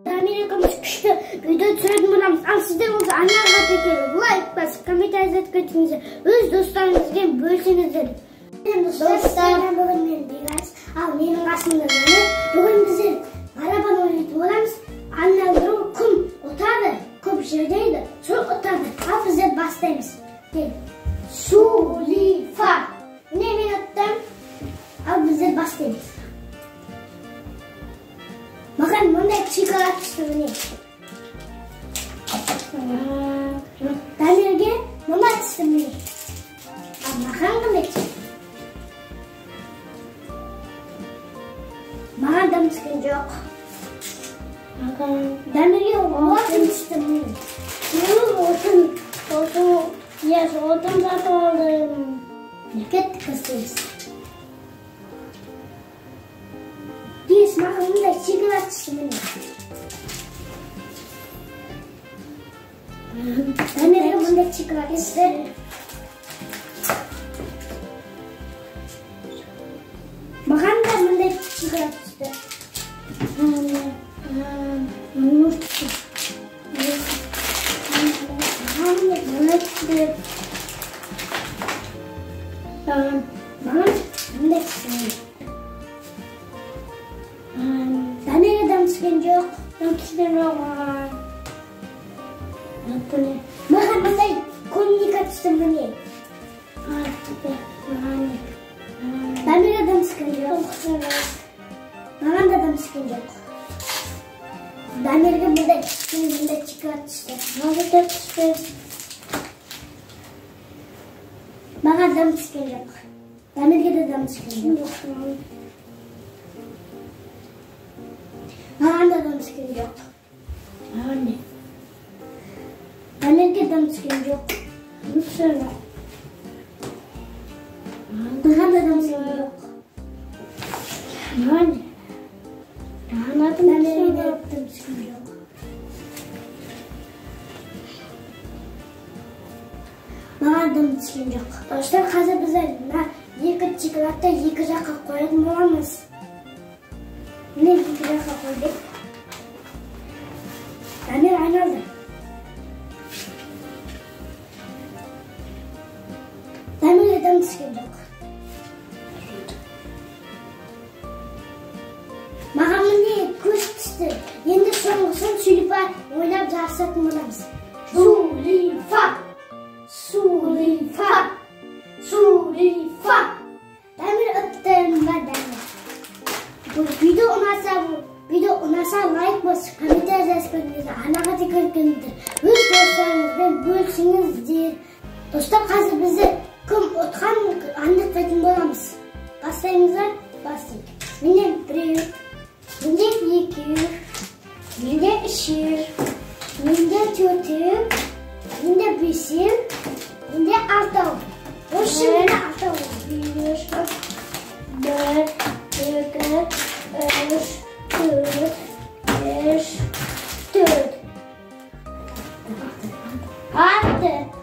Америкамыз күшті видео түсіретін боламыз. Ал сіздер болса арнаға тіркеліп, лайк басып, комментарий жазып кетіңіздер. Өз достарыңызбен бөлісіңіздер. Достар, бүгін мен Бекарыс, ал менің қасымда Жанар. Бүгін біздер барабан ойнайтын боламыз. Айналдыру кім ұтады, көп жерлейді, сол ұтады. Ал біздер бастаймыз. Сулифа. Міне мен ұттым. Ал біздер бастаймыз. Маған мындай шоколад түсті міне. Дамирге мына түсті міне. Ал маған қандай түсті? Маған дым түскен жоқ. Дамирге отын түсті міне. Отын, отын, отын сатып алдым. Кеттік бастаймыз. Бес, маған мындай шоколад түсті міне. Дамирге мындай шоколад түсті. Маған да мындай шоколад түсті. Маған мына түсті. Маған мындай түсті. Дамирге дым түскен жоқ. Дым түскен жоқ маған. Маған мындай клубника түсті міне. Дамирге дым түскен жоқ. Маған да дым түскен жоқ. Дамирге мындай мындай шоколад түсті. Маған да түсті. Маған дым түскен жоқ. Дамирге де дым түскен жоқ. Маған да дым түскен жоқ. Маған не? Дамирге дым түскен жоқ. Түскен жоқ. Маған да дым түскен жоқ. Маған не? Маған да дым Дамирге де дым түскен жоқ. Маған дым түскен жоқ. Достар, қазір біздер мына екі шоколадты екі жаққа қоятын боламыз. Міне екі жаққа қойдық. Дамир айналды. Дамирге дым түскен жоқ. Маған міне көз түсті. Енді соңғысын Сулифа ойнап жарысатын боламыз. Сулифа! Сулифа! Сулифа! Дамир ұтты ма, Дамир? Бұл видео ұнаса, лайк басып, комментарий жазып кетіңіздер, арнаға тіркеліңіздер, өз достарыңызбен бөлісіңіздер. Достар, қазір бізді кім ұтқанын анықтайтын боламыз. Бастаймыз ба? Бастайық. Міне біреу, менде екеу, менде үшеу, менде төртеу, менде бесеу, менде алтау. Осы менде алтау. 1, 2, 3, 4, 5, 4, 6.